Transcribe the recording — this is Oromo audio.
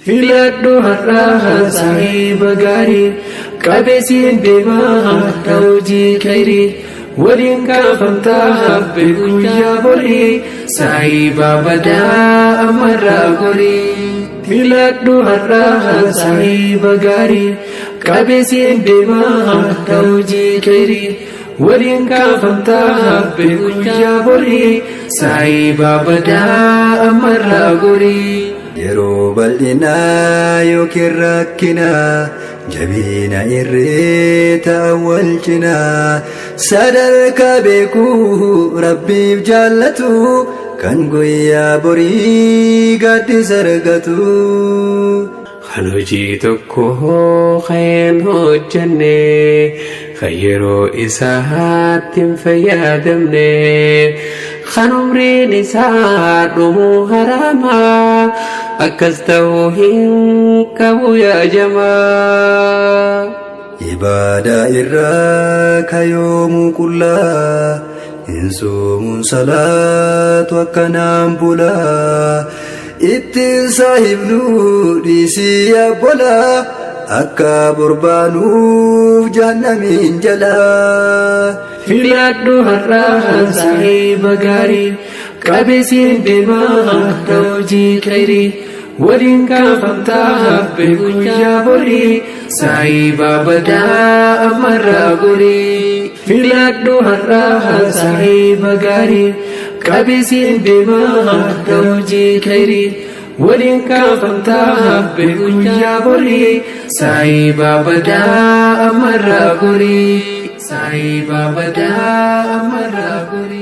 Filadhu har'aa saahiba gaarii, qabeessiin deemaa kan hojii khayrii. Waliin kaafamtaa habbe guyyaa borii, saahiba badaa ammarraa gorii. Filadhu har'aa saahiba gaarii, qabeessiin deemaa kan hojii khayrii. Waliin kaafamtaa habbe guyyaa borii, saahiba badaa ammarraa gorii. Yeroo bal'inaa yookiin rakkinaa, jabiina irree ta'an wal cinaa, sadarkaa beekuu rabbiif jaallatu, kan guyyaa borii gaaddisa argatu. Kan hojii tokko kan hojjenne, kan yeroo isaatti hin fayyadamne, kan umriin isaa dhumuu haramaa, akkas ta'uu hin qabu yaa jamaa. Ibaadaa irraa kayoomuu qullaa, hin soomuun salaatu akkanaan bulaa. Ittiin saahibnu dhiisii abbolaa, akka borbaanuuf jahannamiin jalaa. Filadhu har'aa saahiba gaarii, qabeessiin deemaa kan hojii khayrii. Waliin kaafamtaa habbe guyyaa borii, saahiba badaa ammarraa gorii. Filadhu har'aa saahiba gaarii, qabeessiin deemaa kan hojii khayrii. Waliin kaafamtaa habbe guyyaa borii, saahiba badaa ammarraa gorii. Saahiba badaa ammarraa gorii.